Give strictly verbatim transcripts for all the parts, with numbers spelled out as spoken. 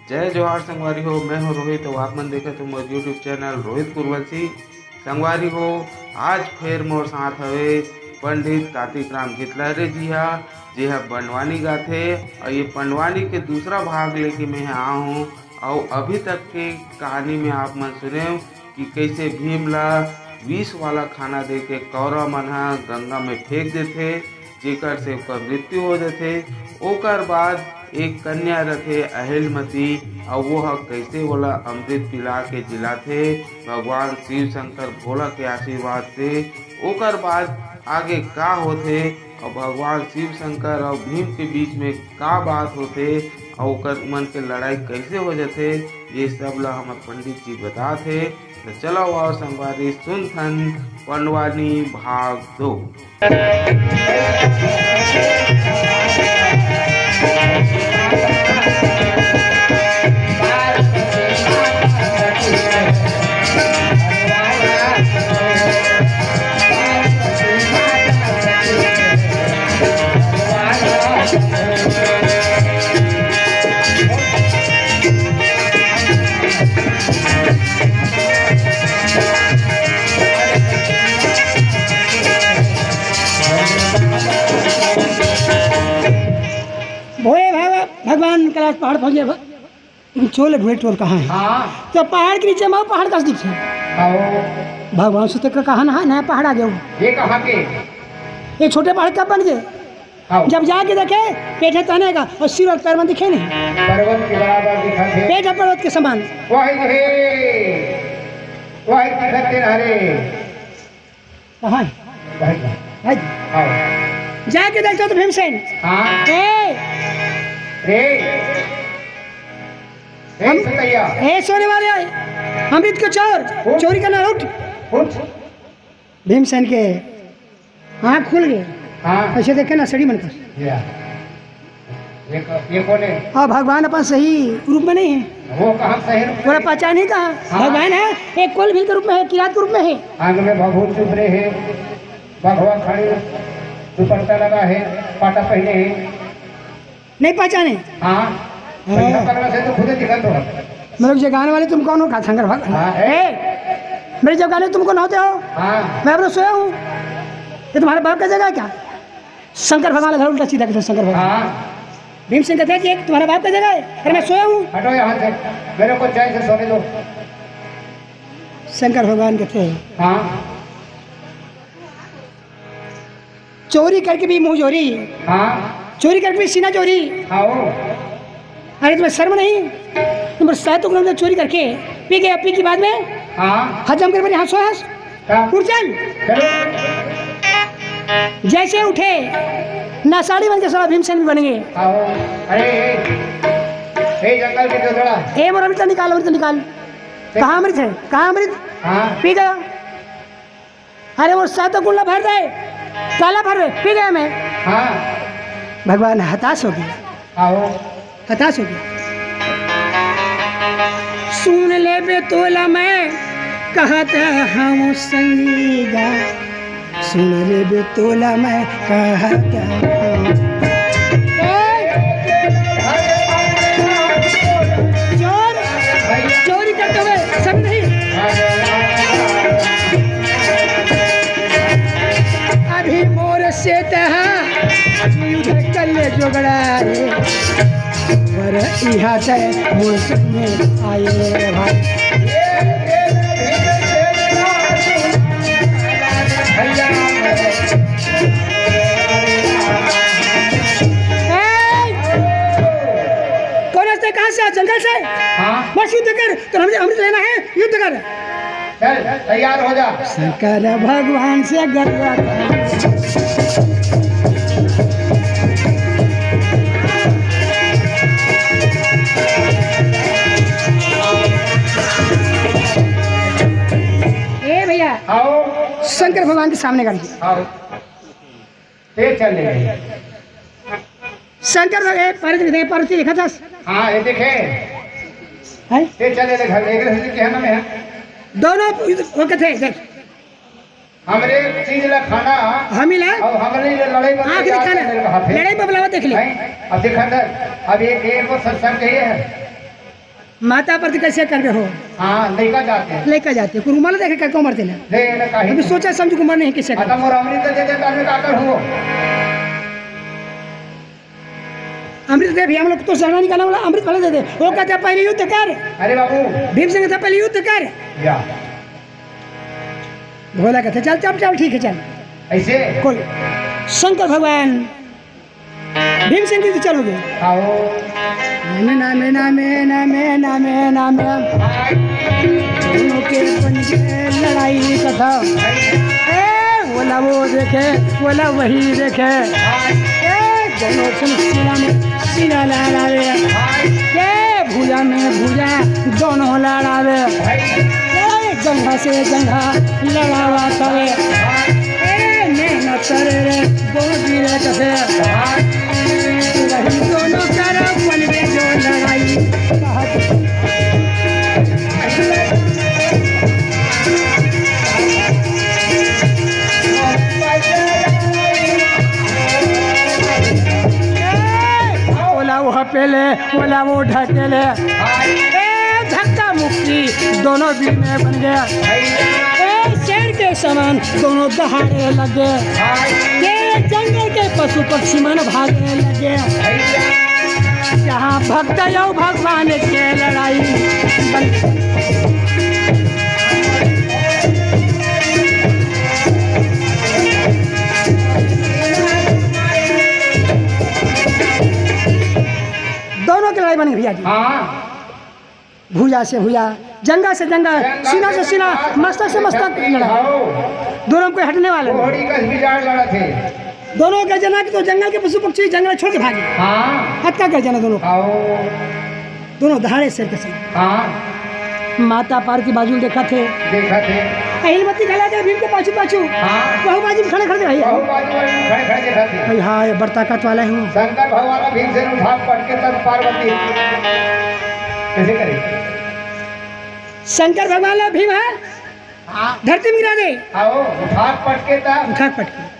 जय जोहार संगवारी हो, मैं हूं रोहित अउ आप मन देखत हो मोर YouTube चैनल रोहित कुरवंशी। संगवारी हो, आज फेर मोर साथ हवे पंडित कातिक राम गितलहरे जी हा, जे हा पंडवानी गाथे। अउ ये पंडवानी के दूसरा भाग लेके मैं हा आए हूं। अउ अभी तक के कहानी में आप मन सुनेव कि कइसे भीम ला विष वाला खाना देके कौरव मन हा गंगा में फेंक देथे, जेकर से ओकर मृत्यु हो जथे। ओकर बाद एक कन्या रथे अहिलमती, अउ वो ह कइसे ओला अमृत पिला के जिलाथे भगवान शिव शंकर भोला के आशीर्वाद से। ओकर बाद आगे का होथे अउ भगवान शिव शंकर अउ भीम के बीच में का बात होथे अउ ओकर मन के लड़ाई कइसे हो जथे, ये सब ला हमर पंडित जी बतात हे। तो चलो आओ संगवारी, सुनथन पंडवानी भाग दो। भोले बाबा भगवान कैलाश पहाड़ पहुंचे। लेकिन चोर ले ढूंढे, चोर कहाँ है? हाँ। तो पहाड़ के नीचे में वो पहाड़ कस दिखे। आओ। भगवान से तो कहा ना, नया पहाड़ आ गया वो। ये कहाँ के? ये छोटे पहाड़ कब बन गए? आओ। जब जाके देखे, पेट है तने का, और सिर और पैर मन दिखे नहीं। पर्वत के बराबर दिखत हे। पेट है पर्वत के समान। वही हे, वही दिखत हे हरे। कहाँ है? भाई। भाई। आओ। जाके देखते तो भीमसेन। हाँ। ए! रे। ए, हम सतैया। ए, सोने वाले, अमृत के चोर, उठ। चोरी करना, उठ। उठ। भीमसेन के आँख खुल गए। हाँ। ऐसे देखे ना, सड़ी मन कर। या। ये क-, ये कौन है? और भगवान अपन सही रूप में नहीं है। वो कहाँ सही रूप में? पूरा पहचान ही कहाँ? हाँ। भगवान है, एक कोल भील के रूप में है, किरात के रूप में है। आंग में भभूत चुभरे है, बघवा खड़ी दुपट्टा लगा है, पाटा पहने है। नहीं पहचाने? हाँ। हाँ। भैया पगला से तो खुद ही दिखा तो। मेरे जगाने वाले तुम कौन हो? कहा शंकर भगवान। हाँ। ए, मेरे जगाने तुम कौन होते हो? हाँ। मैं अपना सोया हूँ। ये तुम्हारे बाप का जगह है क्या? शंकर भगवान घर उल्टा सीधा कहते हैं, शंकर भगवान। हाँ। भीमसेन कहते हैं कि ये तुम्हारा बाप का जगह है, अरे मैं सोया हूँ। हटो यहाँ से, मेरे को चैन से सोने दो। शंकर भगवान कहते हैं, हाँ। चोरी करके भी मुंह चोरी, हाँ। चोरी करके भी सीना चोरी। हाँ, ओ। अरे तुम्हें शर्म नहीं? तुम सात ग्राम चोरी करके पी गया, पी के बाद में हाँ। हजम कर मेरे यहाँ सोया। हाँ। उठ चल। चलो। जैसे उठे, नासाड़ी बन के साला भीमसेन भी बनेंगे। आओ। अरे, ए, ए, जंगल के जोधड़ा। ए, मोर अमृत निकाल, अमृत निकाल। कहाँ अमृत है? कहाँ अमृत? हाँ। पी गया। अरे, वो सातों कुंडला भर दे, काला भर दे, पी गया मैं। हाँ। भगवान हताश हो गया। आओ। हताश हो गया। सुन ले बे तोला मैं कहत हूँ संगीगा, सुन ले बे तोला मैं कहत हूँ। ए! चोर, चोरी करते हुए सब नहीं। अभी मोर से तहा युद्ध कर ले जोगड़ा रे। पर इहा ते मोर संग में आए रे भाई। ए! कौन हंसते, कहाँ से आ? जंगल से? हाँ। बस युद्ध कर, तो हमने अमृत लेना है, युद्ध कर। चल, तैयार हो जा। शंकर भगवान से गरुआ था। ए भैया, आओ। शंकर भगवान के सामने कर। आओ। तेज चल रहे हैं। शंकर भग-, ए, पार्वती, देख, पार्वती देखा था? हाँ, ये देखे। हैं? तेज चले ले घर, एक रस्ते के है ना मैं? दोनों वो कथे, देख। हमरे चीज ला खाना, हम ही ला? और हमरे लिए लड़ाई पर आँख तैयार दिखाना। करने का हाथ है। लड़ाई पर बुलावा, देख ले। हैं? अब दिखा था, अब ये, ये वो सत्संग के ये है। माता परती कइसे करबे हो? हाँ, लइका जाते। लइका जाते। कोई रुमाल देखे का उमर देना। दे, ना काहे। अभी सोचा समझ के उमर नहीं कइसे कर। मोर अमृत दे दे, त मैं का करूँ? अमृत दे भैया, हम लोग तो सेनानी का नाम वाला अमृत भले दे दे। वो कहते, "पहले युद्ध कर।" अरे बाबू। भीमसेन कहते, "पहले युद्ध कर।" या। भोला कहते, "चल, चल, चल, ठीक है, चल।" ऐसे? बोल, शंकर भगवान भीमसेन की तो चल हो गए। आओ। नामे, नामे, नामे, नामे, नामे, नामे। दोनों के पंजे लड़ाई कथा। ए, बोला वो देखे, बोला वही देखे। ए, दोनों सुन सीना में सीना लड़ावे। ए, भुजा में भुजा दोनों लड़ावे। ए, जंघा से जंघा लड़ावा तवे। ए, मेहनत करे रे, दोनों गिरे कसे। वही दोनों कर पल में जो लड़ाई। ओला वो हपेले, ओला वो ढकेले। ए, धक्का मुक्की दोनों बीच में बन गया। ए, शेर के समान दोनों दहाड़े लगे। ए, जंगल के पशु पक्षी मन भागे लगे। जहाँ भक्त अउ भगवान के लड़ाई बन दोनों की लड़ाई बनी भैया जी। हाँ। भुजा से भुजा, जंगा से जंगा, जंगा सीना से से सीना, सीना, मस्तक से मस्तक लड़ा। हाँ। दोनों में कोई हटने वाला नहीं। घोड़ी का भी जान लड़ा थे। दोनों गर्जना की तो जंगल के पशु पक्षी जंगल छोड़ के भागे। हाँ। हत्या गर्जना दोनों। हाँ। दोनों दहाड़े शेर के संग। हाँ। माता पार्वती बाजू में देखा थे। देखा थे। अहिलमती खड़ा थे भीम के पाछू पाछू। हाँ। बहू बाजू में खड़े खड़े रहिए। बहू बाजू में खड़े खड़े देखा थे। भाई हाँ, ये बड़ ताकत वाला हूँ। शंकर भगवान भीम से उठा पटके तब पार्वती। कैसे करे? शंकर भगवान ला भीम है। हाँ। धरती में गिरा दे। आओ, उठा पटके तब। उठा पटके।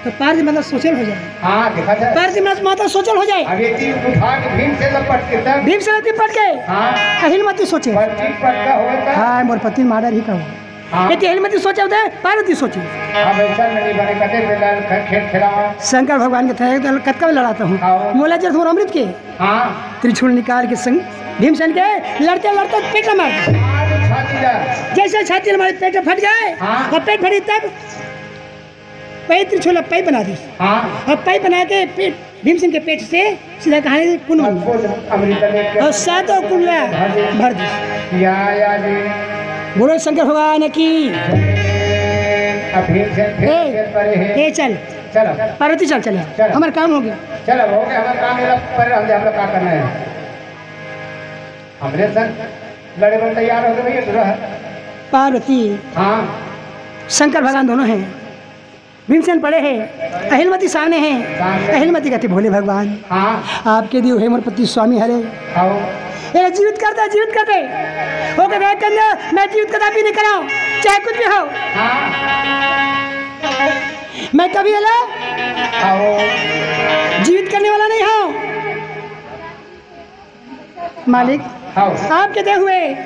तो पार्वती माता सोचल हो जाए। हाँ, देखा था। पार्वती माता सोचल हो जाए। अब ये तीन उठा के भीम से लपट के तब। भीम से लपट के। हाँ। अहिलमती सोचे। पति पटका होता। हाँ, मोर पति माडर ही कहूँ। हाँ। ये अहिलमती सोचे होते, पार्वती सोचे। अब ऐसा नहीं बने, कते बेलाल ख-, खेल खिलावा। शंकर भगवान के थे, "कतका लड़ाता हूँ।" हाँ। मोला जब तुम अमृत के। हाँ। त्रिशूल निकाल के संग भीमसेन के लड़ते लड़ते पेट में मार। हाँ, तो छाती जा। जैसे छाती में मारे, पेट फट जाए। हाँ। और पेट फटी तब वही त्रिशूल अब पाइप बना दी। हाँ। अब पाइप बना के पेट, भीमसेन के पेट से सीधा कहाँ है? कुंड में। अद्भुत अमृत लेके और सातों कुंड में भर दी। भर दी। या, या जी। बोलो शंकर भगवान की। अब भीमसेन फिर ए, खेल पड़े हैं। ए, चल। चलो। पार्वती चल, चले। चलो। हमारा काम हो गया। चलो, हो गया हमारा काम, ये लोग पर हम, हम लोग क्या करना है? हमरे संग लड़े बर तैयार हो गए भैया, दूरा है। पार्वती। हाँ। शंकर भगवान दोनों हैं। भीमसेन पड़े हे, अहिलमती सामने हे। सामने। अहिलमती कहथे, "भोले भगवान, हाँ। आपके दियो हे मोर पति स्वामी हरे। हाँ। एला जीवित कर दे, जीवित कर दे।" वो कहथे, "कहना, मैं जीवित कदापि नहीं कराऊं, चाहे कुछ भी हो। हाँ। मैं कभी एला हाँ। जीवित करने वाला नहीं हूँ।" मालिक, हाँ। आपके दे हुए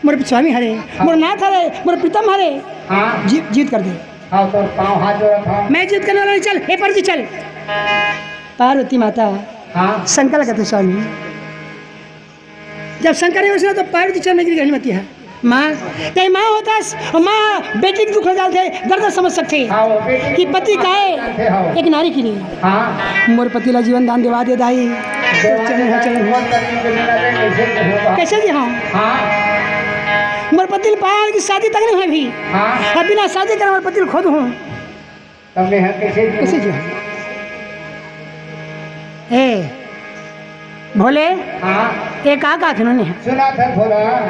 मोर स्वामी हरे, हाँ। मोर नाथ हरे, मोर प्रीतम हरे। हाँ। जी-, जीवित कर दे। हाँ, तो पाँव हाथ जोड़त हूँ। मैं जीवित करने वाला नहीं, चल, हे पार्वती, चल। पार्वती माता हाँ। शंकर कहथे, स्वामी, जब शंकर नहीं बचना तो पार्वती चरण गिर गई, अहिलमती है। माँ, तैं माँ होतस, अउ माँ बेटी के दुख ल जानथे, दर्द समझ सकथे हाँ, वो बेटी कि के पति दुख काहे जानथे, हाँ। एक नारी के लिए। हाँ। मोर पति ला जीवन दान देवा दे दाई। देवा दे दाई, चल, चल। कौन करी के बिना रे, कैसे होगा? कैसे जी हाँ? हाँ। मोर पति ला पाए के शादी तक नहीं हुई अभी। हाँ। अब बिना शादी करे मोर पति ला खो दूँ। तब मैं ह कैसे जीऊँ? कैसे जीऊँ? ए, भोले, हाँ। ए का कहत हे नोनी? सुना था भोला,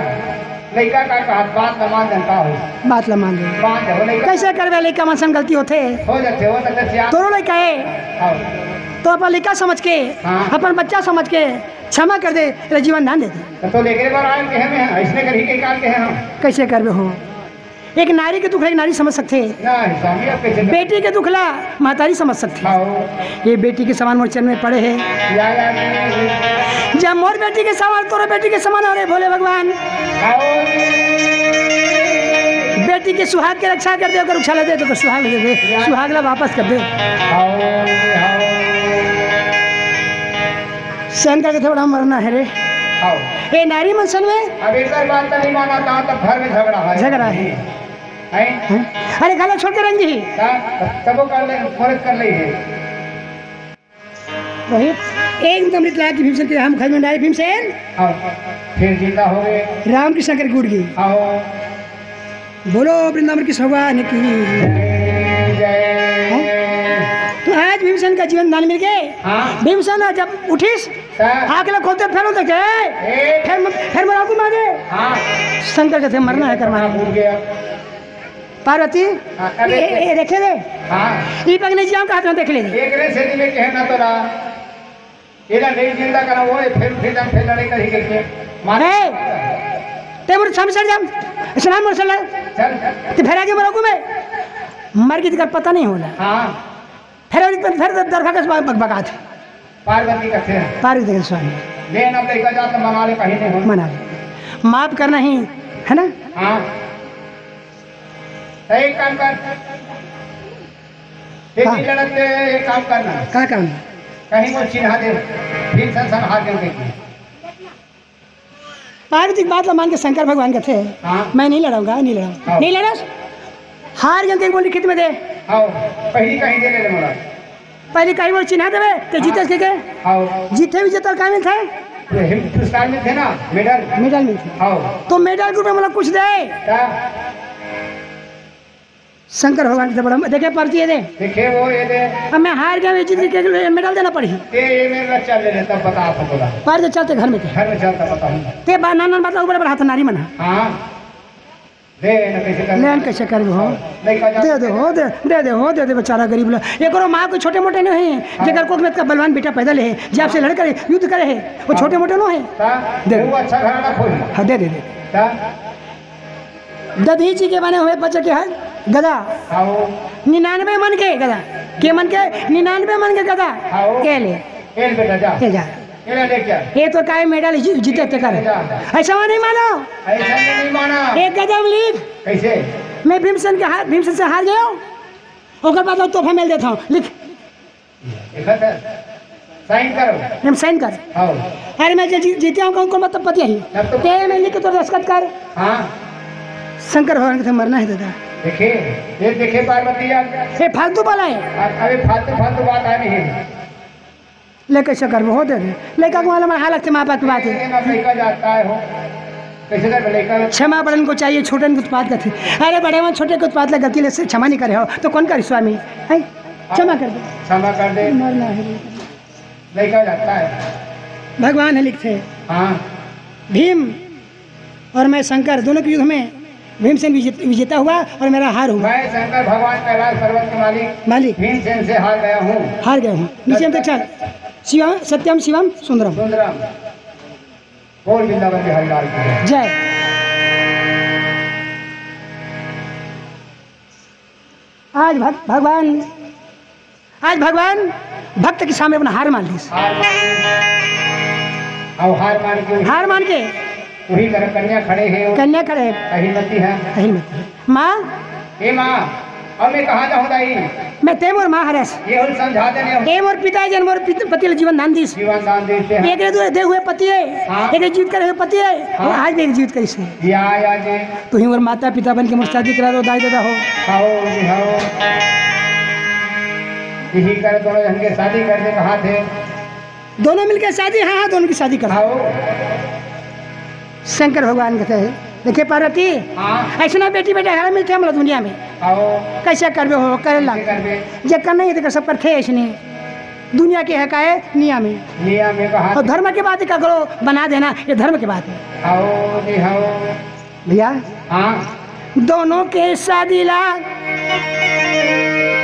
लइका का कहत, बात ल मान, जनता हो। बात ल मान ले। मान जाओ, लइका। कैसे करबे, लइका मन संग गलती होथे। हो जाथे, हो जाथे, सियान। तोरो लइका हे। हाँ। तो अपन लइका समझ के, हाँ। अपन बच्चा समझ के क्षमा कर दे, तेला जीवन दान दे दे। तो, तो लेके बार आए के हमें, ऐसने करही के काल के हम। कैसे करबे हो? एक नारी के दुख ला एक नारी समझ सकथे, नहीं, स्वामी, अब कैसे? बेटी के दुख ला महतारी समझ सकथे। हाँ। ये बेटी के समान मोर चरण में पड़े हे। या, या, या, या। जब मोर बेटी के समान, तोरो बेटी के समान हो रे भोले भगवान। हाँ। बेटी के सुहाग के रक्षा कर दे, अगर उछाला दे तो सुहाग दे दे, सुहाग ला वापस कर दे। हाँ, हाँ। शंकर के थोड़ा मरना है रे। हाँ। ए नारी मन सन में अब एकर बात तो नहीं माना, तहाँ तक घर में झगड़ा है। झगड़ा है। हैं? हैं? अरे, घाला छोड़ के रंग जी। का? तबो कर ले, फर्ज कर ले है। रोहित, एक दम रितला के भीमसेन के हम घर में डाले, भीमसेन। हाँ, फिर जिंदा हो गए। राम कृष्ण कर गुड़ की। हाँ। बोलो वृंदावन की भगवान की। जय, जय। हैं? तो आज भीमसेन का जीवन दान मिल गए। हाँ। भीमसेन जब उठिस, हाँ। आँख ला खोलते फेर देखे, ए। फेर, फेर मराऊ को मारे। हाँ। शंकर कहते मरना है कर मारे। भूल गया। पार्वती, हाँ, अरे, ए, ए, ए, देखे रे। हाँ। ई पगने जी हम हाथ में देख ले। एक रे से दिले के है ना तोरा। एला नहीं जिंदा करा वो, ये फिर, फिर, फिर लड़ाई करी करके। मार। ए, ते मोर छम सर जाम। स्नान मोर सर। चल। ते फेर आगे मरो को मैं। मर गई तेकर पता नहीं होला। हाँ। फेर और एक बार फेर दरखा के बग-, बगात। पार्वती का फेर। पार्वती के स्वामी। ले ना लइका जात मना ले कहीं नहीं हो। मना ले। माफ करना ही, है ना? हाँ। तो एक काम कर। एक हाँ। ही लड़क ले, एक काम करना। का काम? कहीं वो चिन्हा दे। फिर संसार हाथ दे देंगे। पार्वती की बात ला मान के शंकर भगवान कहते हैं, हाँ। मैं नहीं लड़ाऊंगा, नहीं लड़ाऊंगा। हाँ। नहीं लड़स? हार गए तो एक बोली खेत में दे। हाँ, पहली कहीं दे ले मोला। पहली कहीं बोली चिन्हा देवे, ते हाँ। जीते के के? हाँ। जीते भी जीते का मिलता है? ये हिम पुरस्कार में थे ना, मेडल। मेडल मिलता है। हाँ। तो मेडल के रूप में मोला कुछ दे। क्या? शंकर भगवान के बड़ा देखे पर्ची ये दे। देखे वो ये दे। अब मैं हार गया, मैं जीत के मेडल देना पड़ी। ये, ये मेरे लग चल ले, तब बता आपको बोला। पार दे चलते घर में थे। घर में चलता बताऊंगा। ते बा नाना बात ऊपर बढ़ा था नारी मना। हाँ। दे ना कैसे कर। लेन कैसे कर हो? नहीं कर दे दे हो, दे, दे दे हो, दे दे बेचारा गरीब लोग। एकरो माँ को छोटे मोटे नहीं है, हाँ। जेकर कोख में इतना बलवान बेटा पैदा ले है, जे आपसे लड़ करे, युद्ध करे है, वो हाँ। छोटे मोटे नो है। हाँ। दे दे। वो अच्छा घराना खोल। हाँ, दे दे, दे दे। हाँ। दधई जी के बने हुए बच्चे के है गदा। हाँ। निन्यानवे मन के गदा। के मन के? निन्यानवे मन के गदा। हाँ। ये ले। ये ले बेटा, जा। ये जा। ये ले, ले क्या? ये तो काय मेडल जी-, जीते ते कर। जा। ऐसा वो नहीं मानो। ऐसा नहीं माना। एक गदा में लिख। कैसे? मैं भीमसेन के हार, भीमसेन से हार गया हूँ। ओकर बाद तोहफा मेल देता हूँ। लिख। देखा था? साइन करो। हम साइन कर। हाँ। अरे मैं जे जी-, जीते हूँ, कौन, कौन मतलब पति है? तब तो ते मैं लिख के तो दस्तखत कर। हाँ। शंकर भगवान के तो मरना है दादा। देखिए, ये देखिए पार्वती यार। ये फालतू वाला है। अ-, अरे फालतू, फालतू बात आ नहीं है। ले कैसे करबो हो दे दे। लड़का को वाला मन हालत से माँ बाप की बात है। ये ना लड़का जाता है हो। कैसे कर लड़का? क्षमा बड़न को चाहिए, छोटन को उत्पाद करते। अरे बड़े मन छोटे को उत्पाद लगा गलती ले से क्षमा नहीं करे हो, तो कौन करे स्वामी? है? क्षमा कर दे। क्षमा कर दे। मरना है। लड़का जाता है। भगवान है लिखते। हाँ। भीम और मैं शंकर दोनों के युद्ध में भीमसेन विजेत-, विजेता हुआ और मेरा हार हुआ। मैं शंकर भगवान कैलाश पर्वत के मालिक मालिक। भीमसेन से हार गया हूँ। हार गया हूँ। नीचे हम तक चल। शिवम, सत्यम शिवम सुंदरम। सुंदरम। बोल वृंदावन बिहारी लाल की जय। जय। आज भग-, भगवान, आज भगवान भक्त के सामने अपना हार मान लीस। हार मान लीस। और हार मान के हार मान के वही तरह कन्या खड़े हैं। कन्या खड़े हैं। अहिलमती है। अहिलमती है। माँ। ए माँ, अब मैं कहाँ जाऊँ दाई? मैं ते मोर माँ हरस। ये हम समझा देने हम। ए मोर पिता जन मोर पित-, पति ल जीवन दान दीस। जीवन दान देते हैं। एक रे दे हुए पति है। हाँ। एक रे जीवित करे हुए पति है। हाँ। और आज भी एक जीवित करी से। या, या जी। तुही मोर माता पिता बन के मोर शादी करा दो, दाई ददा हो। आओ जी, आओ। यही कर दोनों जन के शादी कर दे, कहा थे। दोनों मिलके शादी, हाँ, हाँ, दोनों की शादी कर दो। आओ। शंकर भगवान कहते हैं, देखिए पार्वती, हाँ। ऐसे ना बेटी बेटा हरा मिलते हमला दुनिया में। आओ। कैसे करबे हो, करे ला। कैसे करबे? जे कर नहीं है, तो सब करते ऐसे नहीं। दुनिया के है काहे नियम है। नियम है कहा। और धर्म के बात का करो, बना देना, ये धर्म की बात है। आओ जी, आओ। भैया, हाँ। दोनों के शादी ला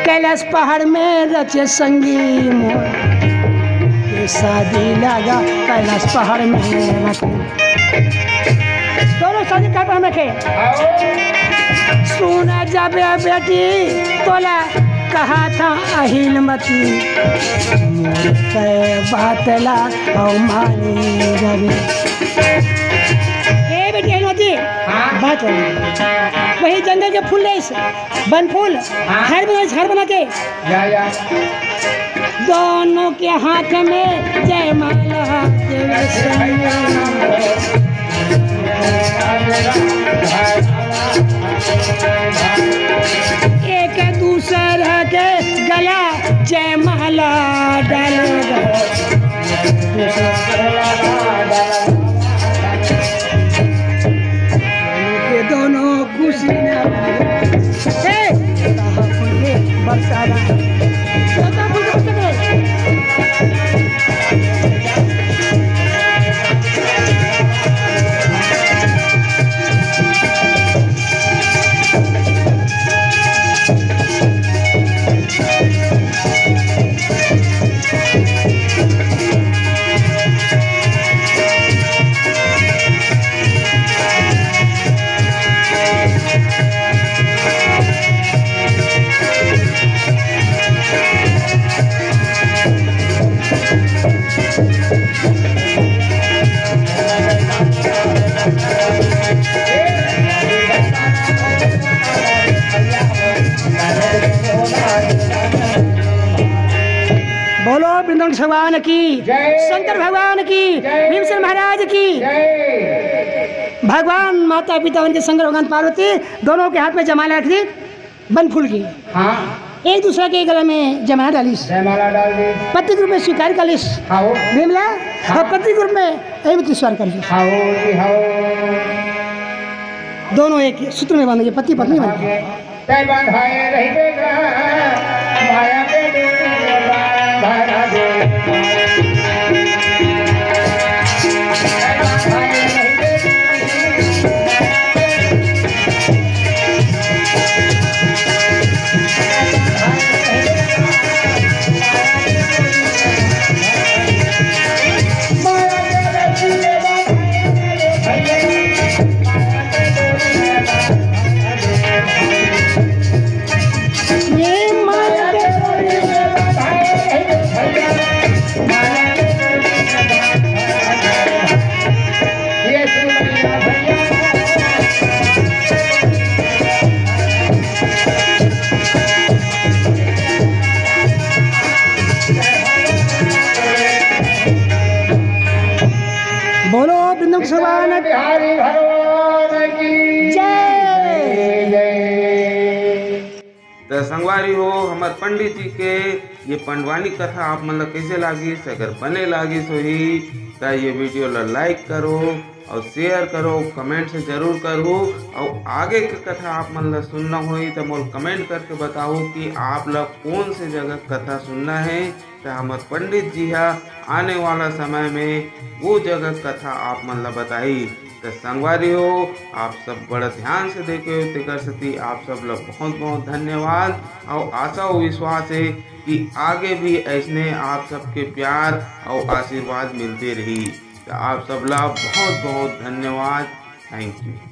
कैलाश पहाड़ में रचे संगी मोर। के शादी लागा कैलाश पहाड़ में रचे। दोनों शादी का पहाड़ में रखे। आओ। सुन जबे बेटी तोला कहा था अहिलमती, मोर के बात ला अउ मानी जबे। ए बेटी अहिलमती, हाँ। बात है। वही जंगल के फूल ले, बन फूल, हाँ। घर बना, घर बना के। या, या। दोनों के हाथ में जयमाला देवे संग। एक दूसरा के गला जयमाला डालेगा। ये दोनों खुशी में ए, कहाँ फूल के बरसाना। कहाँ फूल के बरसाना। बोलो वृंदावन भगवान की, जय। शंकर भगवान की, जय। भीमसेन महाराज की। जय। भगवान माता पिता उनके शंकर भगवान पार्वती दोनों के हाथ में जयमाला रख दी, बन फूल की। हाँ। एक दूसरा के गला में जयमाला डालिस। जयमाला डाल दी। पति के रूप में स्वीकार कर लिस। हाँ हो। विमला, हाँ। और पति के रूप में अहिलमती स्वीकार कर लिस। हाँ हो जी, हाँ हो। दोनों एक सूत्र में बंध गए, पति पत्नी बन गए। तै बंधाए रहिबे गा, माया के डोरी में बांधा रहिबे। बोलो वृंदावन भगवान बिहारी भगवान की जय। जय। त संगवारी हो, हमर पंडित जी के ये पंडवानी कथा आप मन ला कइसे लागिस? अगर बने लागिस होही त ये वीडियो ला लाइक करो और शेयर करो, कमेंट से जरूर करो। और आगे के कथा आप मन ला सुनना होही त मोला कमेंट करके बताओ कि आप ला कौन से जगह कथा सुनना है। त हमर पंडित जी ह आने वाला समय में वो जगह कथा आप मन ला बताही। त संगवारी हो, आप सब बड़ा ध्यान से देखे हो, तेकर सेती आप सब ला बहुत बहुत धन्यवाद। और आशा और विश्वास है कि आगे भी ऐसने आप सबके प्यार और आशीर्वाद मिलते रही। त आप सब ला बहुत बहुत धन्यवाद। Thank you.